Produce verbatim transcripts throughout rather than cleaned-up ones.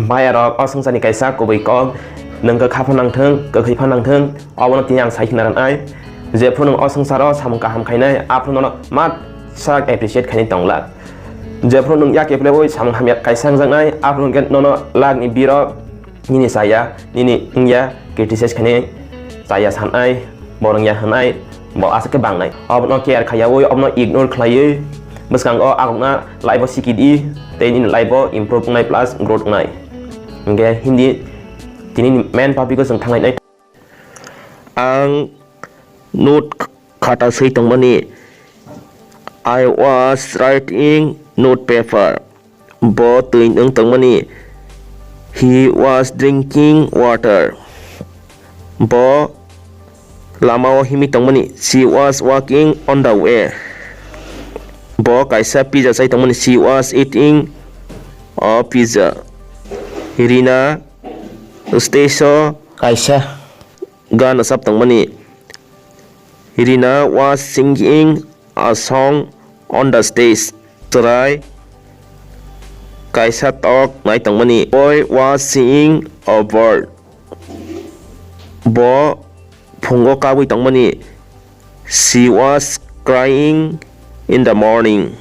Bhaiya rok, o swngcharni kaisa kubui kok, nwng kwkha pha nangthwng, kwkhwi pha nangthwng, obono tini ang sai khna rwnai. Jephru nwng o swngcharo samung kaham khainai, aphru nono matsa appreciate khainai tong glak. Jephru nwng yak eplebwi samung hamya kaisa wngjaknai, aphru hwnkhe nono lakni birok nini chaya, nini wngya criticize khainai chaya sanai, bo rwngya hwnai, bo aswk khe bangnai. Obono care khaiyaui, obono ignore khlaiwi bwskango agokna life-o sikidi, tei nini life-o improve wngnai plus growth wngnai. Hwnkhe hindi tini main topic-o chwng thanglainai. Ang note khata swi tongmani. I was writing note paper. Bo twi nwng tongmani. He was drinking water. Bo lamao himwi tongmani. She was walking on the way. Bo kaisa pizza chai tongmani. She was eating a pizza. Rina stage-o kaisa gan rwchap tongmani. Rina was singing a song on the stage. Chwrai kaisa tok nai tongmani. Boy was seeing a bird. Bo phungo kabwi tongmani. She was crying in the morning.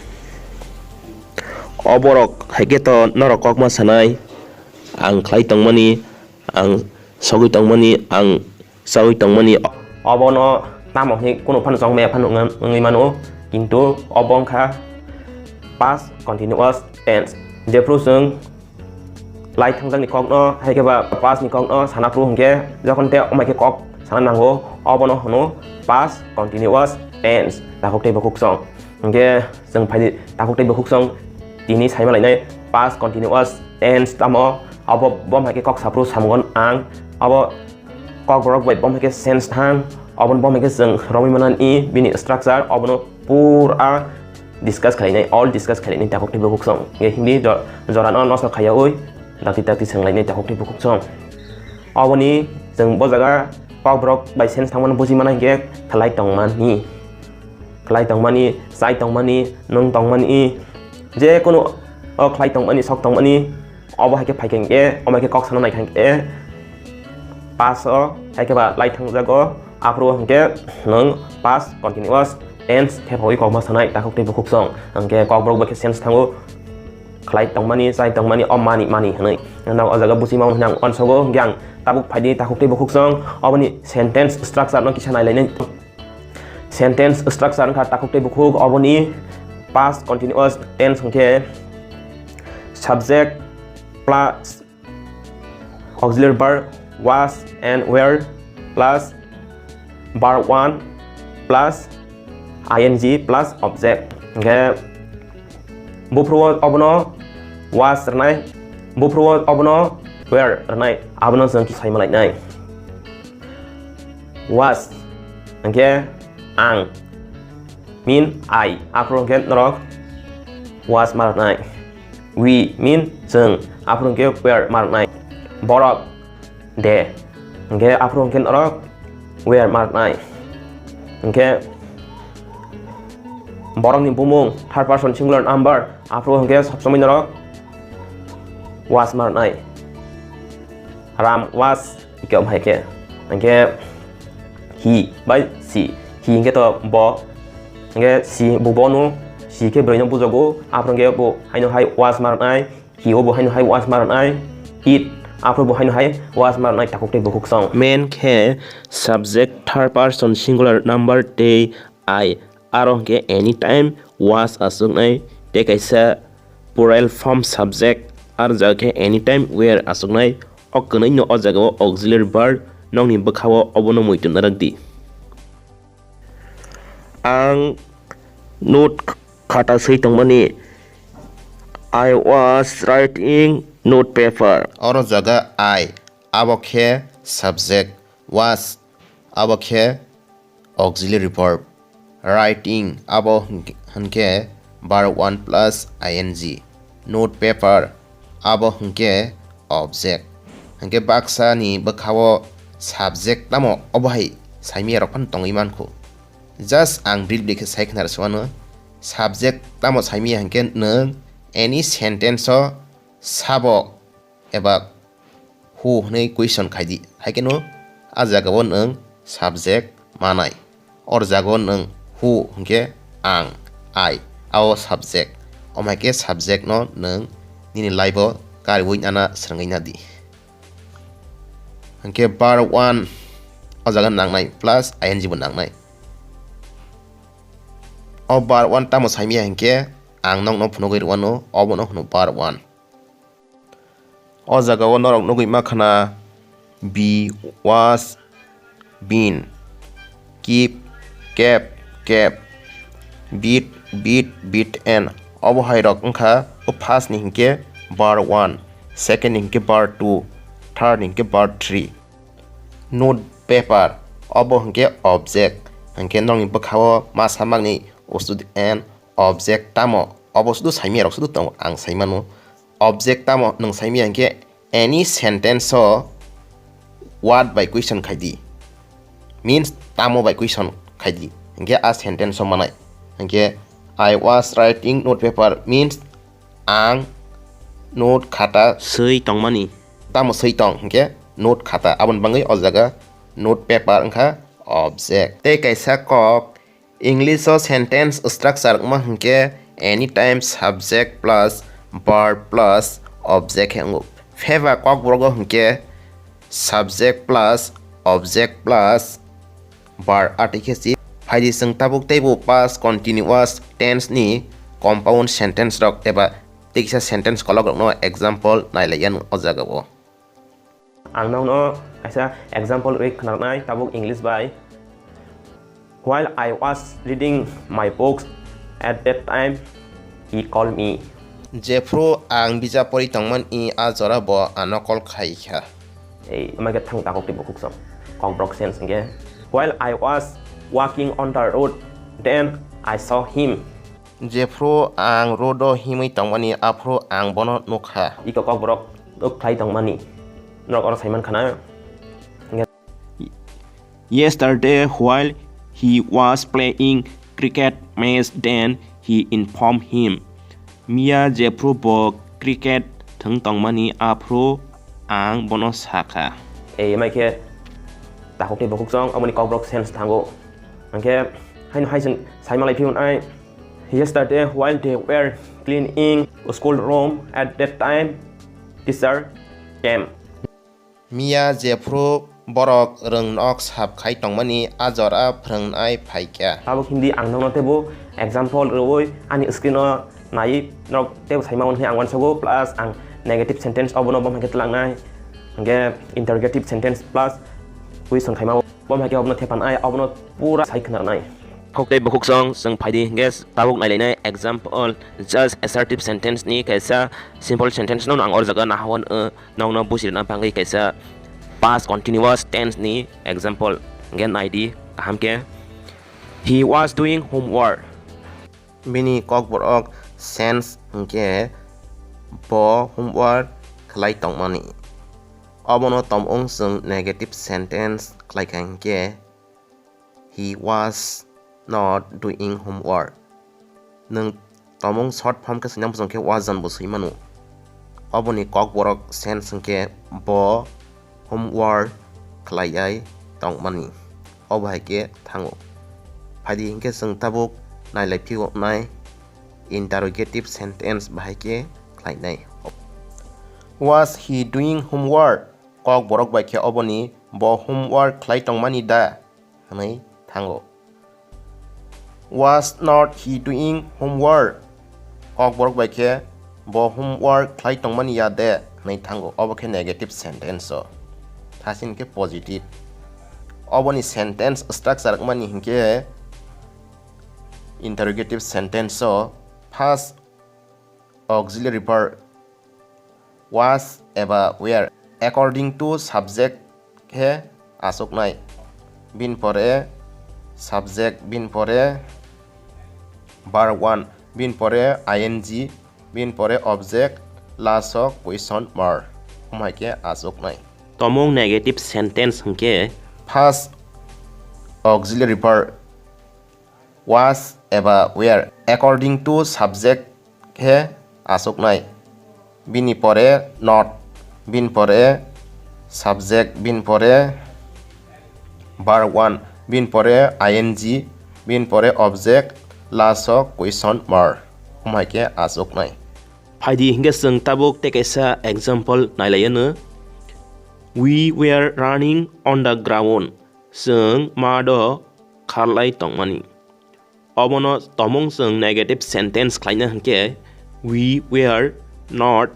O borok hai khe to norok kokma sanai. Ang khlai tongmani, ang sogwi tongmani, ang chawi tongmani. Obono tamo hwnwi kunu phano chongmaya phano wng-, wngwi mano, kintu obo wngkha past continuous tense. Jephru chwng lai thangjakni kokno, hai khe ba past ni kokno sana phuru hwnkhe, jokhon tei omai khe kok sana nango, obono hwno past continuous tense, takhuk tei bukhuk song. Hwnkhe chwng phaidi takhuk tei bukhuk song tini saima lainai past continuous tense tamo, abo bo hai khe kok saphuru samgon ang, abo Kokborok bai bo hai khe sense thang, obono bo hai khe chwng romwi manani bini structure, obono pura discuss khlainai, all discuss khlainai takhuk tei bukhuk song. Hwnkhe hindi jo-, jorano nosto khaiyaui dakti dakti swnglainai takhuk tei bukhuk song. Oboni chwng bo jaga kokborok bai sense thangmano buji mana hwnkhe khlai tongmani. Khlai tongmani, chai tongmani, nwng tongmani, je kunu o khlai tongmani, sok tongmani, obo hai khe phai khe hwnkhe, omo hai khe kok sana nai kha hwnkhe, past o hai khe ba lai thangjago, aphuru hwnkhe nwng past continuous tense khe phaui kokma sanai takhuk tei bukhuk song, hwnkhe kokborok bai khe sense thango, khlai tongmani, chai tongmani, o mani, mani hwnwi. Nang o jaga buchima hwnwi ang uansogo, hwnkhe ang tabuk phaidi takhuk tei bukhuk song, oboni sentence structure no kisa nai lainai. Sentence structure wngkha takhuk tei bukhuk, oboni past continuous tense hwnkhe subject plus auxiliary verb was and were plus verb one plus ing plus object. Hwnkhe buphuru obono was rwnai, buphuru obono were rwnai, abono chwng kisa sai malainai. Was hwnkhe ang, mean I, aphuru hwnkhe norok was ma rwnai. We mean chwng, aphuru hwnkhe were ma rwnai. Borok, they, hwnkhe aphuru hwnkhe norok were ma rwnai. Hwnkhe borokni bumung third person singular number, aphuru hwnkhe sob somoi norok was ma rwnai. Ram was, hwnkhe omo hai khe. Hwnkhe he bai she. He hwnkhe to bo. Hwnkhe she bo bono, she khe bwrwino bujogo. Aphuru hwnkhe bo haino hai was ma rwnai. He o bo haino hai was ma rwnai. It. Aphuru bo haino hai was ma rwnai takhuk tei bukhuk song. Main khe subject third person singular number tei I. Aro hwnkhe anytime was aswknai tei kaisa plural form subject, aro jaga khe anytime were aswknai. O kwnwi no o jaga o auxiliary verb nokni bwkha o obono muitu narwk di. Ang note khata swi tongmani. I was writing note paper. Oro jaga I, abo khe subject, was, abo khe auxiliary verb. Writing, abo hwnkhe, hwnkhe verb one plus ing. Note paper, abo hwnkhe object. Hwnkhe baksa ni bwkha o subject tamo obo hai saimaya rok phano tongwi mankho. Just ang briefly khe sai khna rwswano, subject tamo saimaya hwnkhe nwng any sentence o sabo eba who hwnwi question khai di. Hai kheno a jagao nwng subject manai. O jagao nwng who hwnkhe ang, I, ao subject. Omo hai khe subject no nwng nini life o kariui nana swrwngwi na di. Hwnkhe verb one o jaga nangnai plus I N G bo nangnai. O verb one tamo saimaya hwnkhe ang nokno phunugwi rwano, obono hwno verb one. O jagao norok nugwi makhana be, was, been, keep, kept, kept, beat, beat, beaten. Obo hai rok wngkha o first ni hinkhe verb one, second ni hinkhe verb two, third ni hinkhe verb three. Note paper obo hinkhe object, hinkhe nokni bwkhao ma samakni usud and object tamo? Obo sudu saimaya rok sudu tongo, ang saimano. Object tamo nwng saimaya hinkhe any sentence o what by question khai di, means tamo by question khai di, hinkhe a sentence o manai. Hinkhe I was writing note paper means ang note khata swi tongmani. Tamo swi tong hinkhe note khata, aboni bagwi o jaga note paper wngkha object. Tei kaisa kok English o sentence structure wngma hinkhe anytime subject plus verb plus object khe wngo. Phiya ba kokborok o hinkhe subject plus object plus verb atwi khe si. Phaidi chwng tabuk teibo past continuous tense ni compound sentence rok eba tei kisa sentence kolok rokno example nai lai ya o jaga o. Ang nokno kaisa example rwi khwnarnai tabuk English bai. While I was reading my books at that time, he called me. Jephru ang bijap pori tongmani a jora bo ano call khai kha. Ei, amai khe thang takok tei bukhuk song. Kokborok sense hinkhe. While I was walking on the road, then I saw him. Jephru ang road o himwi tongmani aphru ang bono nukha. Iko kokborok nuk khlai tongmani. Norok oro saiman khana. Yesterday, while he was playing cricket match, then he informed him. Miya jephru bo cricket thwng tongmani aphru ang bono sakha. Ei, mai khe takhuk tei bukhuk song, aboni kokborok sense thango. Hwnkhe haino hai chwng saima lai phiyun ai. Yesterday, while they were cleaning school room at that time, teacher came. Miya jephru borok rwng nok sap khai tongmani a jora phwrwngnai phaikha. Tabuk hindi ang nokno teibo example rwui ani screen o naiwi norok teibo saima hwnwi ang uansugo, plus ang negative sentence obono bo hai khe twlangnai, hwnkhe interrogative sentence plus question khaima bo hai khe obono thepanai, obono pura sai khwnarnai. Khok tei bukhuk song chwng phaidi hwnkhe tabuk nailainai example, just assertive sentence ni kaisa simple sentence no ang o jaga nahawan, uh, nokno buji rwna bagwi kaisa past continuous tense ni example hwnkhe nai di kaham khe. He was doing homework. Bini kokborok sense hwnkhe bo homework khlai tongmani. Obono tomung chwng negative sentence khlai kha hwnkhe, he was not doing homework. Nwng tomung short form khe swinang bwswng khe was jan bo swi mano. Oboni kokborok sense hwnkhe bo homework khlaiwi tongmani. Obo hai khe thango. Phaidi hwnkhe chwng tabuk nailai phiyoknai interrogative sentence bahai khe khlainai. Was he doing homework? Kokborok bai khe oboni bo homework khlai tongmani da? Hwnwi thango. Was not he doing homework? Kokborok bai khe bo homework khlai tongmani ya de? Hwnwi thango. Obo khe negative sentence o. Thasini khe positive. Oboni sentence structure wngmani hinkhe interrogative sentence o first auxiliary verb was eba were according to subject khe achuknai. Bin pore subject, bin pore verb one, bin pore I N G, bin pore object, last o question mark. Omo hai khe achuknai. Tomung negative sentence hwnkhe first auxiliary verb was eba were according to subject khe achuknai. Bini pore not, bini pore subject, bini pore verb one, bini pore I N G, bini pore object, last o question mark. Omo hai khe achuknai. Phaidi hinkhe chwng tabuk tei kaisa example nailaianw. We were running on the ground. Chwng mat o kharlai tongmani. Obono tomung chwng negative sentence khlaina hinkhe, we were not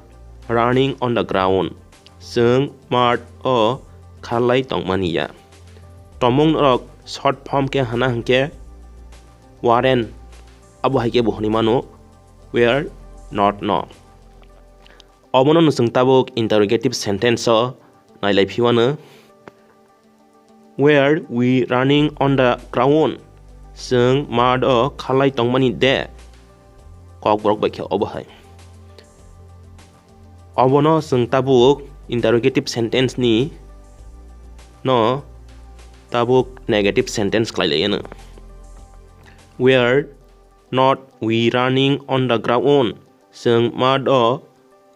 running on the ground. Chwng mat o kharlai tongmani ya. Tomung rok short form khe hana hinkhe, weren't. Abo hai khe bo hwnwi mano, were not no. Obono no chwng tabuk interrogative sentence o nailai phiwanw. Were we running on the ground? Chwng mat o kharlai tongmani de? Kokborok bai khe obo hai. Obono chwng tabuk interrogative sentence ni no tabuk negative sentence khlai laianw. Were not we running on the ground? Chwng mat o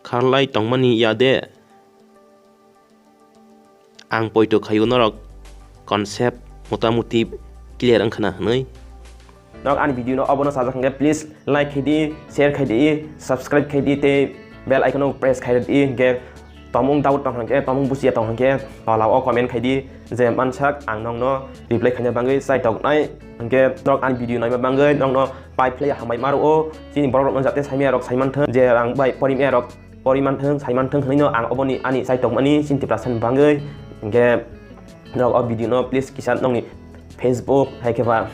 kharlai tongmani ya de? Ang poito khaio norok concept motamuti clear wngkhana hwnwi. Norok ani video no obono sajak hwnkhe please like khai di, share khai di, subscribe khai di tei bell icon no press khai di, hinkhe tomung doubt tong hwnkhe, tomung bujiya tong hwnkhe tola o comment khai di, je mansak ang nokno reply khaina bagwi chai toknai. Hinkhe norok ani video naima bagwi nokno pai phlai hambai ma rwo, chini borok rokno jate saimaya rok saimanthwng, je rang bai porimaya rok porimanthwng, saimanthwng hwnwi no ang oboni ani chai tokmani chini Tiprasa ni bagwi. Hinkhe norok o video no please kisa nokni Facebook hai khe ba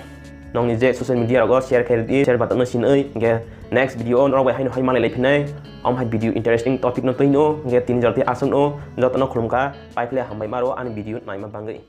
nokni je social media rogo share khai di, share button no sinwi. Hinkhe next video o norok bai haino hai malai lai phinai, om hai video interesting topic no twi no. Hinkhe tini jora tei aswk no joto no khulumkha, pai phlai hambai ma rwo ani video naima bagwi.